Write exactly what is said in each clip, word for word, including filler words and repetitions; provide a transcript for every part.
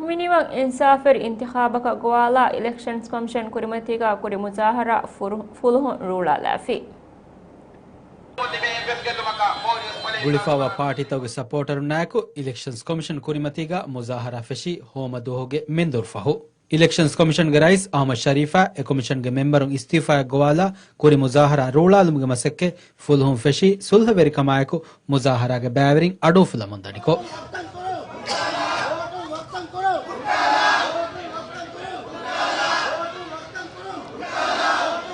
މިނިވަން އިންސާފުވެރި އިންތިޚާބަކަށް ގޮވާލާ އިލެކްޝަންސް ކޮމިޝަން ކުރިމަތީގަ ކުރި މުޒާހަރާ ފުރު-، ފުލުހުން ރޫޅާލާފި. ގުޅިފައިވާ ޕާޓީތަކުގެ ސަޕޯޓަރުންނާއެކު އިލެކްޝަންސް ކޮމިޝަން ކުރިމަތީގަ މުޒާހަރާ ފެށީ ހޯމަ ދުވަހުގެ މެންދުވަރު ފަހު. އިލެކްޝަންސް ކޮމިޝަންގެ ރައީސް އަހްމަދު ޝަރީފާ އެ ކޮމިޝަންގެ މެމްބަރުން އިސްތިއުފާއަށް ގޮވާލާ ކުރި މުޒާހަރާ ރޫޅާލުމުގެ މަސައްކަތް ފުލުހުން ފެށީ ސުލްހަވެރިކަމާއެކު މުޒާހަރާގެ ބައިވެރިން އަޑުއުފުލަމުން ދަނިކޮށް.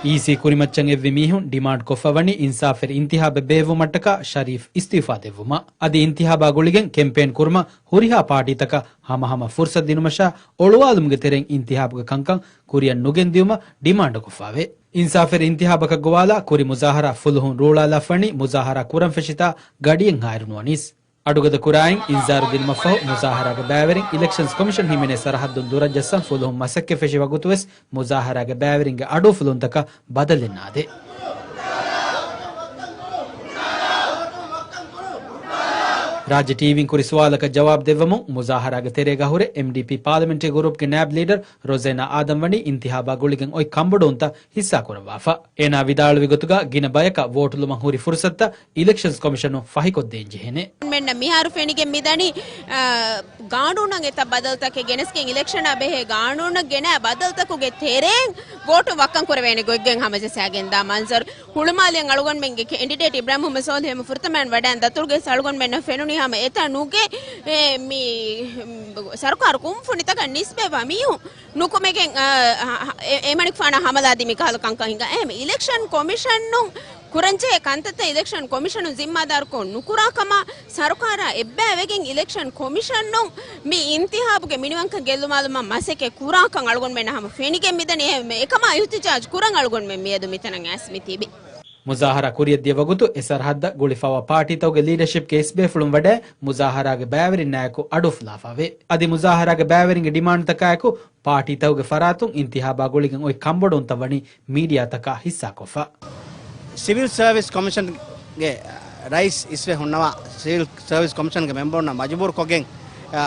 އީސީ ކުރިމައްޗަށް އެއްވި މީހުން ޑިމާންޑް ކޮށްފަ ވަނީ އިންސާފުވެރި އިންތިހާބެއް ބޭއްވުމަށްޓަކާ ޝަރީފް އިސްތިއުފާ ދެއްވުމަށް. އަދި އިންތިހާބާ ގުޅިގެން ކެމްޕޭން ކުރުމަށް ހުރިހާ ޕާޓީތަކަށް ހަމަހަމަ ފުރުސަތު ދިނުމަށާ އޮޅުވާލުމުގެ ތެރެއިން އިންތިހާބުގެ ކަންކަން ކުރިއަށް ނުގެންދިއުމަށް ޑިމާންޑު ކޮށްފައެވެ. އިންސާފުވެރި އިންތިހާބަކަށް ގޮވާލާ ކުރި މުޒާހަރާ ފުލުހުން ރޫޅާލާފަނީ މުޒާހަރާ ކުރަން ފެށިތާ ގަޑިއެއްހާއިރު ނުވަނީސް. އަޑުގަދަ ކުރާއިން އިންޒާރު ދިނުމަށްފަހު މުޒާހަރާގެ ބައިވެރިން އިލެކްޝަންސް ކޮމިޝަން ހިމެނޭ ސަރަހައްދުން ދުރަށް ޖައްސަން ފުލުހުން މަސައްކަތް ފެށި ވަގުތުވެސް މުޒާހަރާގެ ބައިވެރިންގެ އަޑުއުފުލުންތަކަށް ބަދަލެއް ނާދޭ. ރާއްޖެ ޓީވީން ކުރި ސުވާލަކަށް ޖަވާބު ދެއްވަމުން މުޒާހަރާގެ ތެރޭގަ ހުރެ އެމްޑީޕީ ޕާލަމެންޓްރީ ގުރޫޕްގެ ނާއިބް ލީޑަރ ރޮޒޭނާ އާދަމް ވަނީ އިންތިހާބާ ގުޅިގެން އޮތް ކަންބޮޑުވުންތައް ހިއްސާކުރައްވާފަ. އޭނާ ވިދާޅުވި ގޮތުގަ ގިނަ ބަޔަކަށް ވޯޓުލުމަށް ހުރި ފުރުސަތުތައް އިލެކްޝަންސް ކޮމިޝަނުން ފަހިކޮށްދޭން ޖެހޭނެ. މެންނަށް މިހާރު ފެނިގެން މިދަނީ، އާ، ގާނޫނަށް އެތައް ބަދަލުތަކެއް ގެނެސްގެން އިލެކްޝަނާ ބެހޭ ގާނޫނަށް ގެނައި ބަދަލުތަކުގެ ތެރެއިން ވޯޓު ވައްކަން ކުރެވޭނެ ގޮތްގެން ހަމަޖައްސާގެންދާ މަންޒަރު. ހުޅުމާލެއަށް އަޅުގަނޑުމެންގެ ކެންޑިޑޭޓް އިބްރާހިމް މުހައްމަދު ސޯލިހް އެންމެ ފުރަތަމައިން ވަޑައިން ދަތުރުގެ އަޅުގަނޑުމެންނަށް ފެނުނީ ހަމަ އެތައް ނުގެ، އެ، މި، ސަރުކާރު ކުންފުނިތަކަށް ނިސްބަތްވާ މީހުން ނުކުމެގެން، އަ، އެ، އެމަނިކުފާނާ ހަމަލާދީ މިކަހަލަ ކަންކަން ހިނގާ. އެހެން އިލެކްޝަން ކޮމިޝަނުން ކުރަންޖެހޭ ކަންތައްތައް އިލެކްޝަން ކޮމިޝަނުން ޒިންމާދާރުކޮށް ނުކުރާ ކަމަށް ސަރުކާރާ އެއްބައިވެގެން އިލެކްޝަން ކޮމިޝަނުން މި އިންތިހާބުގެ މިނިވަންކަން ގެއްލުމާލުމަށް މަސައްކަތް ކުރާކަން އަޅުގަނޑުމެންނަށް ހަމަ ފެނިގެން މިދަނީ. އެ، އެކަމާ އިހުތިޖާޖް ކުރަން އަޅުގަނޑުމެން މިއަދު މިތަނަށް އައިސް މި ތިބި. މުޒާހަރާ ކުރިއަށް ދިޔަ ވަގުތު އެ ސަރަހައްދަށް ގުޅިފައިވާ ޕާޓީތަކުގެ ލީޑަޝިޕްގެ އިސްބޭފުޅުން ވަޑައި މުޒާހަރާގެ ބައިވެރިންނާއެކު އަޑުއުފުލާފައެވެ. އަދި މުޒާހަރާގެ ބައިވެރިންގެ ޑިމާންޑްތަކާއެކު ޕާޓީތަކުގެ ފަރާތުން އިންތިހާބާ ގުޅިގެން އޮތް ކަންބޮޑުވުންތައް ވަނީ މީޑިއާތަކާ ހިއްސާކޮށްފަ. ސިވިލް ސަރވިސް ކޮމިޝަންގެ ރައީސް އިސްވެ ހުންނަވާ، ސިވިލް ސަރވިސް ކޮމިޝަންގެ މެމްބަރުންނަށް މަޖުބޫރުކޮށްގެން، އާ،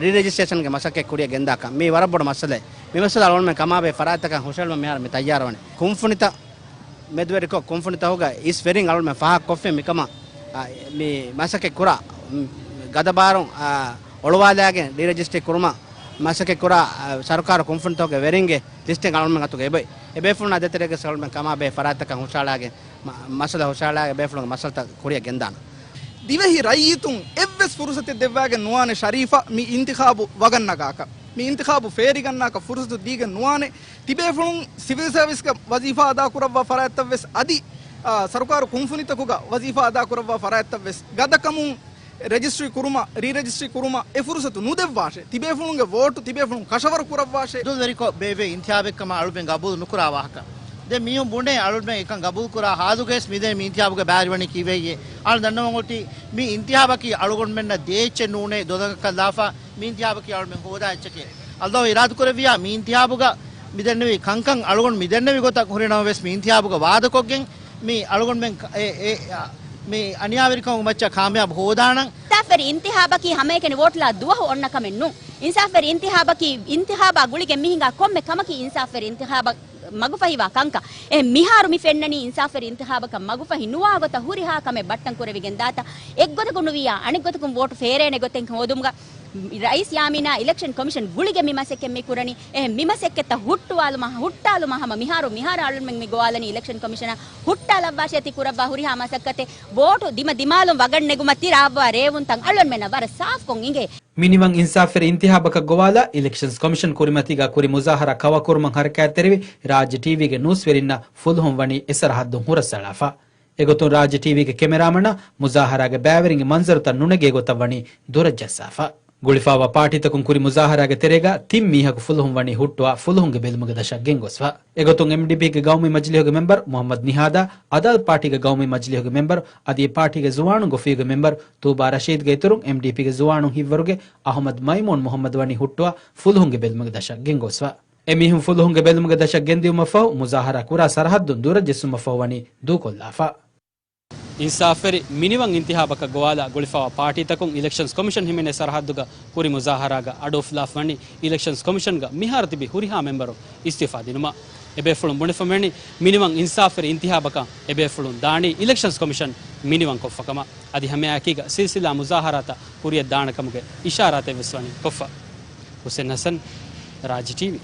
ރީރެޖިސްޓްރޭޝަންގެ މަސައްކަތް ކުރިއަށް ގެންދާކަން. މީ ވަރަށް ބޮޑު މައްސަލައެއް. މި މައްސަލަ އަޅުގަނޑުމެން ކަމާބެހޭ ފަރާތްތަކަށް ހުށަހެޅުމަށް މިހާރު މި ތައްޔާރުވަނީ. ކުންފުނިތައް މެދުވެރިކޮށް، ކުންފުނިތަކުގަ އިސް ވެރިން އަޅުގަނޑުމެން ފާހަގަކޮށްފިން މިކަމަށް، އާ، މި މަސައްކަތް ކުރާ، މް، ގަދަބާރުން، އާ، އޮޅުވާލާގެން ރީރެޖިސްޓްރީ ކުރުމަށް މަސައްކަތް ކުރާ، އާ، ސަރުކާރު ކުންފުނިތަކުގެ ވެރިންގެ ލިސްޓެއް އަޅުގަނޑުމެން އަތުގަ އެބައޮތް. އެ ބޭފުޅުންނާ ދޭތެރޭގަ އަޅުގަނޑުމެން ކަމާބެހޭ ފަރާތްތަކަށް ހުށަހަޅާގެން، މަ-، މައްސަލަ ހުށަހަޅާގެން ބޭފުޅުންގެ މައްސަލަތައް ކުރިއަށް ގެންދާނަން. ދިވެހި ރައްޔިތުން އެއްވެސް ފުރުސަތެއް ދެއްވާގެން ނުވާނެ ޝަރީފަށް މި އިންތިޚާބު ވަގަށް ނަގާކަށް. މި އިންތިޚާބު ފޭރިގަންނާކަށް ފުރުސަތު ދީގެން ނުވާނެ. ތިބޭފުޅުން ސިވިލް ސަރވިސްގަ ވަޒީފާ އަދާކުރައްވާ ފަރާތްތައްވެސް އަދި، އާ، ސަރުކާރު ކުންފުނިތަކުގަ ވަޒީފާ އަދާކުރައްވާ ފަރާތްތައްވެސް ގަދަކަމުން ރެޖިސްޓްރީ ކުރުމަށް، ރީ ރެޖިސްޓްރީ ކުރުމަށް އެ ފުރުސަތު ނުދެއްވާށޭ. ތިބޭފުޅުންގެ ވޯޓު ތިބޭފުޅުން ކަށަވަރު ކުރައްވާށޭ. ދުލްވެރިކޮށް ބޭއްވޭ އިންތިޚާބެއްކަމަށް އަޅުމެން ގަބޫލު ނުކުރާ ވާހަކަ. ދެން މީހުން ބުނޭ އަޅުމެން އެކަން ގަބޫލު ކުރާ ހާލުގައިސް މިދެން މި އިންތިޚާބުގެ ބައިވެރިވަނީ ކީއްވެއްޔޭ؟ އަޅު ދަންނަވަން އޮތީ މި އިންތިޚާބަކީ އަޅުގަނޑުމެންނަށް ދޭއްޗެއް ނޫނޭ ދޮލަކަށް ލާފަ މި އިންތިޚާބަކީ އަޅުމެން ހޯދާ އެއްޗެކޭ. އައްލާހު އިރާދަ ކުރެއްވިއްޔާ މި އިންތިޚާބުގަ މި ދެންނެވި ކަންކަން އަޅުގަނޑު މި ދެންނެވި ގޮތަށް ހުރި ނަމަވެސް މި އިންތިޚާބުގަ ވާދަކޮށްގެން މި އަޅުގަނޑުމެން އެ، އެ، އަ، މި އަނިޔާވެރިކަމުގެ މައްޗަށް ކާމިޔާބު ހޯދާނަން. އިންސާފްވެރި އިންތިޚާބަކީ ހަމައެކަނި ވޯޓުލާ ދުވަހު އޮންނަ ކަމެއް ނޫން. އިންސާފްވެރި އިންތިޚާބަކީ އިންތިޚާބާ ގުޅިގެން މި ހިނގާ ކޮންމެ ކަމަކީ އިންސާފްވެރި އިންތިޚާބަށް މަގުފަހިވާ ކަންކަން. އެ މިހާރު މި ފެންނަނީ އިންސާފްވެރި އިންތިޚާބަކަށް މަގުފަހި ނުވާ ގޮތަށް ހުރިހާ ކަމެއް ބައްޓަން ކުރެވިގެން ދާތަ، އެއްގޮތަކުން ނުވިއްޔާ އަނެއްގޮތަކުން ވޯޓު ފޭރޭނެ ގޮތެއް ހޯދުމުގަ ރައީސް ޔާމީނާ އިލެކްޝަން ކޮމިޝަން ގުޅިގެން މި މަސައްކަތް މި ކުރަނީ. އެހެން މި މަސައްކަތްތައް ހުއްޓުވާލުމަށް، ހުއްޓާލުމަށް ހަމަ މިހާރު، މިހާރު އަޅުމެން މި ގޮވާލަނީ އިލެކްޝަން ކޮމިޝަނަށް ހުއްޓާލައްވާށޭ ތި ކުރައްވާ ހުރިހާ މަސައްކަތެއް. ވޯޓު ދިމަ ދިމާލުން ވަގަށް ނެގުމަށް ތި ރާވާ ރޭވުންތައް އަޅުމެންނަށް ވަރަށް ސާފްކޮށް އިނގޭ. މިނިވަން އިންސާފްވެރި އިންތިޚާބަކަށް ގޮވާލާ އިލެކްޝަންސް ކޮމިޝަން ކުރިމަތީގަ ކުރި މުޒާހަރާ ކަވަރ ކުރުމަށް ހަރަކާތްތެރިވި ރާއްޖެ ޓީވީގެ ނޫސްވެރިންނަށް ފުލުހުން ވަނީ އެސަރަހައްދުން ހުރަސްއަޅާފަ. އެގޮތުން ރާއްޖެ ޓީވީގެ ކެމެރާމަނާ މުޒާހަރާގެ ބައިވެރިންގެ މަންޒަރުތައް ނުނެގޭ ގޮތަށް ވަނީ ދުރަށް ޖައްސާފަ. ގުޅިފައިވާ ޕާޓީތަކުން ކުރި މުޒާހަރާގެ ތެރޭގަ ތިން މީހަކު ފުލުހުން ވަނީ ހުއްޓުވާ ފުލުހުންގެ ބެލުމުގެ ދަށަށް ގެންގޮސްފަ. އެގޮތުން އެމްޑީޕީގެ ގައުމީ މަޖިލީހުގެ މެމްބަރު މުހައްމަދު ނިހާދާ، އަދާލަތު ޕާޓީގެ ގައުމީ މަޖިލީހުގެ މެމްބަރު އަދި އެ ޕާޓީގެ ޒުވާނުން ގޮފީގެ މެމްބަރު ތޫބާ ރަޝީދުގެ އިތުރުން އެމްޑީޕީގެ ޒުވާނުން ހިތްވަރުގެ އަހުމަދު މައިމޫން މުހައްމަދު ވަނީ ހުއްޓުވާ ފުލުހުންގެ ބެލުމުގެ ދަށަށް ގެންގޮސްފަ. އެމީހުން ފުލުހުންގެ ބެލުމުގެ ދަށަށް ގެންދިއުމަށްފަހު މުޒާހަރާ ކުރާ ސަރަހައްދުން ދުރަށް ޖެއްސުމަށްފަހު ވަނީ ދޫކޮށްލާފަ. އިންސާފުވެރި މިނިވަން އިންތިހާބަކަށް ގޮވާލާ ގުޅިފަވާ ޕާޓީތަކުން އިލެކްޝަންސް ކޮމިޝަން ހިމެނޭ ސަރަހައްދުގަ ކުރި މުޒާހަރާގަ އަޑުއުފުލާފަ ވަނީ އިލެކްޝަންސް ކޮމިޝަންގަ މިހާރު ތިބި ހުރިހާ މެމްބަރު އިސްތިއުފާ ދިނުމަށް. އެބޭފުޅުން ބުނެފަ ވަނީ މިނިވަން އިންސާފުވެރި އިންތިހާބަކަށް އެބޭފުޅުން ދާނީ އިލެކްޝަންސް ކޮމިޝަން މިނިވަން ކޮށްފަ ކަމަށް. އަދި ހަމައެކީގަ ސިލްސިލާ މުޒާހަރާތައް ކުރިއަށް ދާނެ ކަމުގެ އިޝާރާތެއް ވެސް ވަނީ ކޮށްފަ. ހުސެން ހަސަން، ރާއްޖެ ޓީވީ.